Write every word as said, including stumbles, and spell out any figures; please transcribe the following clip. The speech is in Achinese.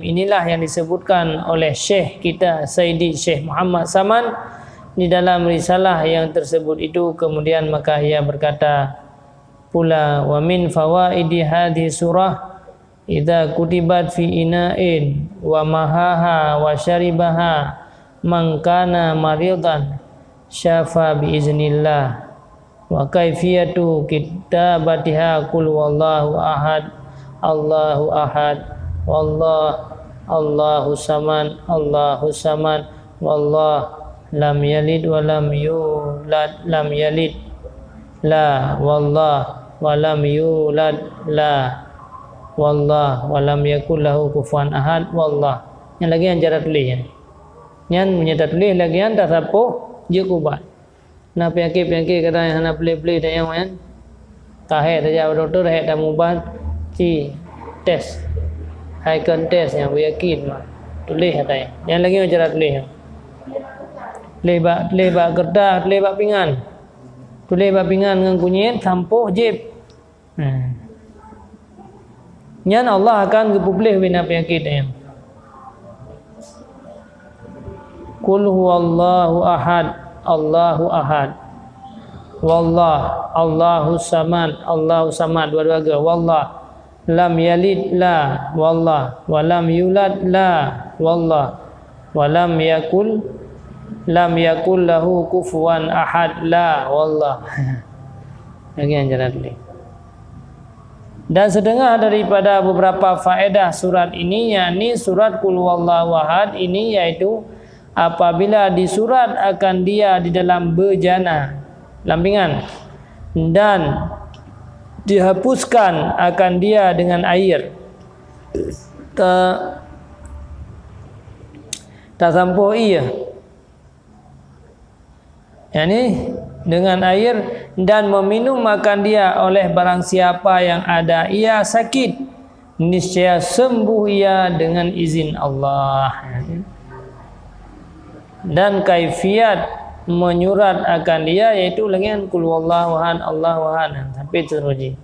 Inilah yang disebutkan oleh Syekh kita, Sayyidi Syekh Muhammad Saman, di dalam risalah yang tersebut itu. Kemudian maka ia berkata pula, "Wa min fawaidi hadhihi surah, idza kutibat fi ina'in wa mahaha wa syaribaha man kana maridan syafa bi iznillah. Wa kaifiyatu kitabatiha qul huwallahu ahad, Allahu ahad, wallah, Allahu samad, Allahu samad, wallah, lam yalid wa lam yulad, lam yalid, la, wallah, wa lam yulad, la, wallah, wa lam yakul lahu kufuwan ahad, wallah." Nyan lagée nyan cara tuléh nyan. Nyan meunyoe tatuléh lagée nyan tasapoh jeuet ubat. Na peunyakét-peunyakét kadang nyang hana pleh-pleh dan nyang laén. Ka hék tajak bak dokto, hék tamubat, ci tes. Hai kon tes nyang beuyakin mah. Tuléh atai. Nyang lagée nyoe cara tuléh. Tuléh bak, tuléh bak keureutah, tuléh bak pingan. Tuléh bak pingan ngon kunyét, sampôh jieb. Hmm. Nyan Allah akan geupeupleh ubé na peunyakét nyan. Qul huwallahu ahad, Allahu ahad. Wallah, Allahu samad, Allahu samad. Dua-dua ga. Wallah. Lam yalid, la. Wallah. Wa lam yulad, la. Wallah. Wa lam yakul, lam yakul lahu kufuwan ahad, la. Wallah. Lagée nyan cara tuléh. Dan setengah daripada beberapa faedah surat ini, yakni surat Qul Huwallahu Ahad ini, yaitu apabila disurat akan dia di dalam bejana, lampingan, dan dihapuskan akan dia dengan air. Ta-, tasampôh ie. Yakni dengan air, dan meminum akan dia oleh barang siapa yang ada ia sakit, niscaya sembuh ia dengan izin Allah. Dan kaifiat menyurat akan dia, yaitu dengan Qul Huwallahu Ahad, Allahu Ahad, sampai seterusnya.